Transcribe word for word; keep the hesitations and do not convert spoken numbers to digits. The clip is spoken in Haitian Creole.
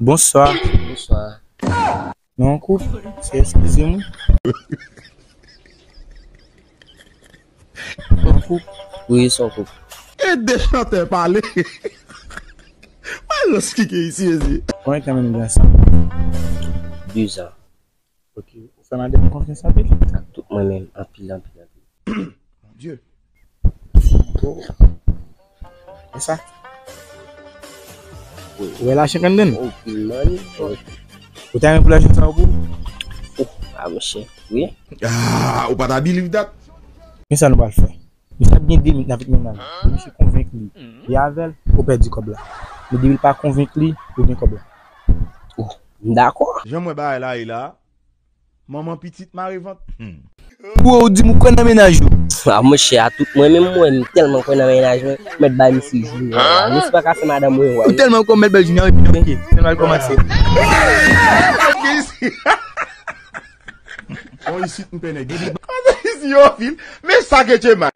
Bonswa. Bonswa. Nou an koup, se eskize m. Nou an koup. Wi, se yon koup. E de chantè pale. Wè lòs ki gen isi, mesye. Konbyen tan menm gen ansanm? De zan. Ok, ou fè madanm ou konfyans anpil? Ak tout mwen menm, anpil, anpil, anpil. Mon Dieu. E sa? Wi. Ou wè lajan anndan l? Anpil, man. Ou ta renmen pou lajan sa yo pou ou? Oh, ah, monchè, wi. Ah, ou pa ta believe that? Men sa nou pral fè. Misye ap gen de minit nan vit mennaj li. Misye konvenk li, li avè l, ou pèdi kòb la. Men depi l pa konvenk li, ou gen kòb la. Oh, m dakò. Jan m wè bagay la ye la, manman pitit mare vant. Hmm. Bro, ou di m ou kwè nan mennaj ou. Ah, monchè, a tout mwen menm, mwen, m tèlman kwè nan mennaj mwen, m mèt bay misye jou. Nou si pa ka fè madanm mwen wè. Ou tèlman kwè, m mèt bay jou nan, epi nan, ok, se mal kòmanse. Bon, isit, m pè nèg. Isi, yo, fil. Men sa ke Djemal.